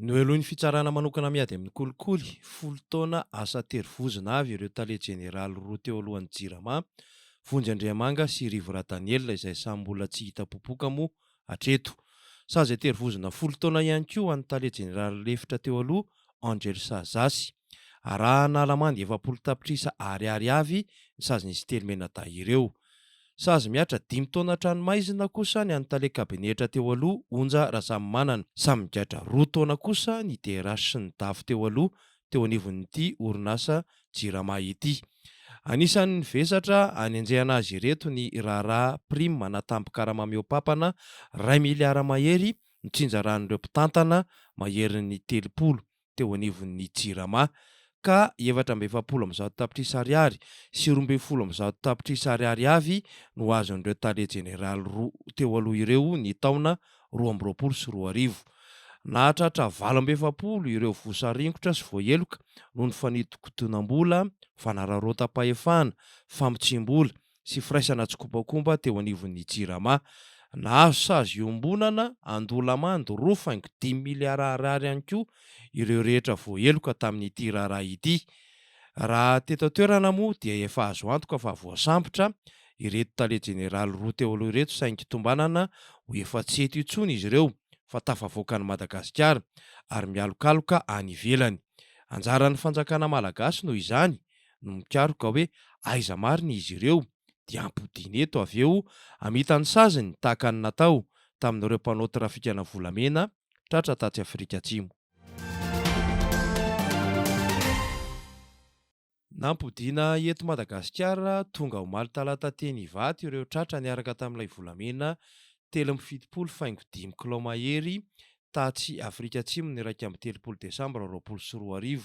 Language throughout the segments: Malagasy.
Nohelohin'ny fitsarana manokana miady amin'ny kolikoly, 10 taona asa an-terivozona avy ireo tale jeneraly roa teo alohan'ny Jirama, Vonjy Andriamanga sy Rivo Radanielina izay samy mbola tsy hita popoka moa hatreto. Sazy an-terivozona 10 taona ihany koa ho an'ny tale jeneraly lefitra teo aloha, Angel Sazasy. Arahana lamandy 40 tapitrisa ariary avy ny sazin'izy telo mianadahy ireo. Sazy mihatra dimy taona an-tranomaizina kosa ny an'ny tale kabinetra teo aloha, Onja Rasamimanana. Samy migadra roa taona kosa ny DRH sy ny Daf teo aloha teo anivon'ity orinasa Jirama ity. Anisan'ny vesatra anenjehana azy ireto ny raharaha prime na tambin-karama mihoa-papana iray miliara mahery notsinjaran'ireo mpitantana maherin'ny 30 teo anivon'ny Jirama ka 144 tapitrisa ariary sy 112 tapitrisa ariary avy no azon'ireo tale jeneraly roa teo aloha ireo ny taona 2022. Nahatratra 48 ireo voasaringotra sy voaheloka noho ny fanidinkodinam-bola, fanararaotam-pahefana, famotsiam-bola sy firaisana tsikombakomba teo anivon'ny Jirama. Nahazo sazy iombonana handoa lamandy 2,5 miliara ariary ihany koa ireo rehetra voaheloka tamin'ity raharaha ity. Raha teto an-toerana moa dia efa azo antoka fa voasambotra ireto tale jeneraly roa teo aloha ireto saingy tombanana ho efa tsy eto intsony izy ireo fa tafavoaka an'i Madagasikara ary mialokaloka any ivelany. Anjaran'ny fanjakana malagasy noho izany no mikaroka hoe aiza marina izy ireo dia ampodiana eto avy eo hamita ny saziny tahaka ny natao tamin'ireo mpanao trafikana volamena tratra tatsy Afrika Atsimo. Nampodiana eto Madagasikara tonga omaly talata teny Ivato ireo tratra niaraka tamin'ilay volamena 73 faingo 5 kilao mahery tatsy Afrika Atsimo ny 31 desambra 2020.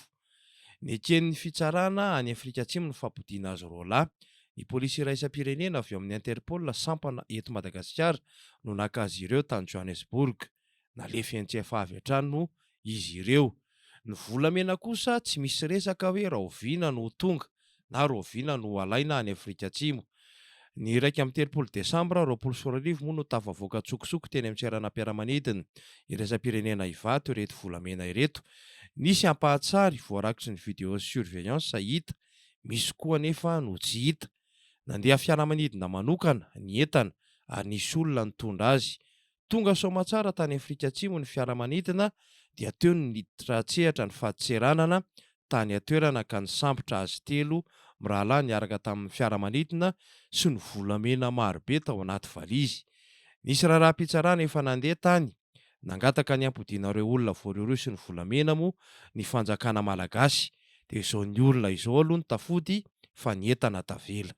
Neken'ny fitsarana any Afrika Atsimo ny fampodiana azy roalahy. Ny polisy iraisam-pirenena avy ao amin'ny Interpol sampana eto Madagasikara no naka azy ireo tany Johannesburg. Nalefa eny Tsiafahy avy hatrany moa izy ireo. Ny volamena kosa tsy misy resaka hoe rahoviana no ho tonga na rahoviana no ho alaina any Afrika Atsimo. Ny 31 desambra 2020 moa no tafavoaka an-tsokosoko teny amin'ny seranam-piaramanidina iraisam-pirenena Ivato ireto volamena ireto. Nisy ampahan-tsary voarakitry ny vidéo surveillance hita, misy koa anefa no tsy hita. Nandeha fiaramanidina manokana ny entana ary nisy olona nitondra azy. Tonga soamatsara tany Afrika Atsimo ny fiaramanidina dia teo no niditra an-tsehatra ny fadintseranana tany an-toerana ka nisambotra azy telo mirahalahy niaraka tamin'ny fiaramanidina sy ny volamena marobe tao anaty valizy. Nisy raharaham-pitsarana efa nandeha tany. Nangataka ny hampodiana ireo olona voarohirohy sy ny volamena moa ny fanjakana malagasy. Dia izao ny olona izao aloha no tafody fa ny entana tavela.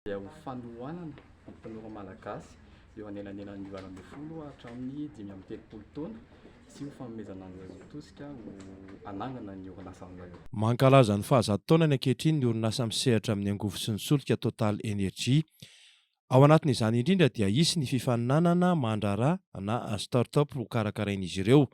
Dia ho fanohanana ny tanora malagasy eo anelanelan'ny 18 hatramin'ny 35 taona sy ho fanomezana an'izay tosika ho hanangana ny orinasan'izay. Mankalaza ny fahazato taonany ankehitriny ny orinasa misehatra amin'ny angovo sy ny solika Total Energy. Ao anatin'izany indrindra dia hisy ny fifaninanana mandraharaha na start-up hokarakarain'izy ireo.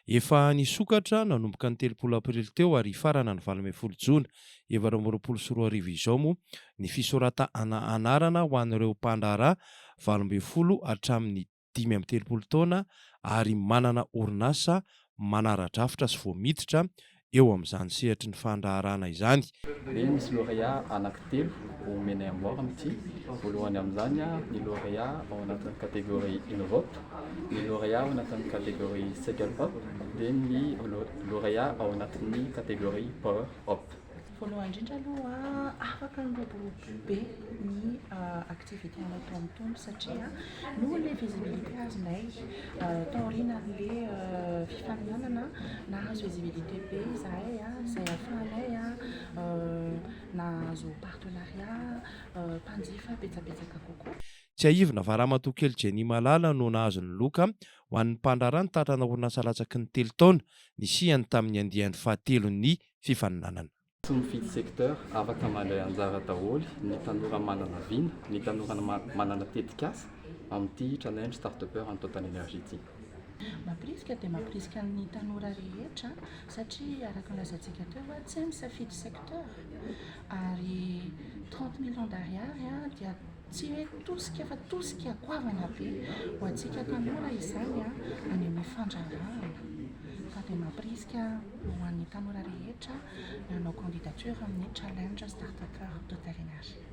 Efa nisokatra nanomboka ny 30 aprily teo ary hifarana ny 18 jona 2024 izao moa ny fisoratana anarana ho an'ireo mpandraharaha 18 hatramin'ny 35 taona ary manana orinasa manara-drafitra sy vao miditra eo amin'izany sehatry ny fandraharahana izany. Dia misy lauréat anankitelo omenay amboara amin'ity. Voalohany amin'izany ny lauréat ao anatin'ny catégorie Innovop, ny lauréat ao anatin'ny catégorie Cycle Up, dia ny lauréat ao anatin'ny catégorie Power Up. Voalohany indrindra aloha afaka niroborobo be ny activité natao mitombo satria noho ilay visibilité azonay taorianan'ilay fifaninanana, nahazo visibilité be izahay izay ahafahanay nahazo partenariat, mpanjifa betsabetsaka kokoa. Tsiahivina fa Ramatoa kely Jenny Malala no nahazo ny loka ho an'ny mpandraharaha nitantrana orinasa latsaky ny telo taona nisiany tamin'ny andiany fahatelon'ny fifaninanana. Tsy mifidy secteur, afaka mandray anjara daholo ny tanora manana vina, ny tanora manana tetikasa amin'ity challenge Start-upper an'ny Total Energy ity. Mampirisika dia mampirisika ny tanora rehetra satria araka ny lazaintsika teo tsy misafidy secteur ary 30 millions d'ariary dia. Tsy hoe tosika fa tosika goavana be ho antsika tanora izany any amin'ny fandraharahana, ka dia mampirisika ho an'ny tanora rehetra ny hanao candidature amin'ny Challenge Startupper Total Energy.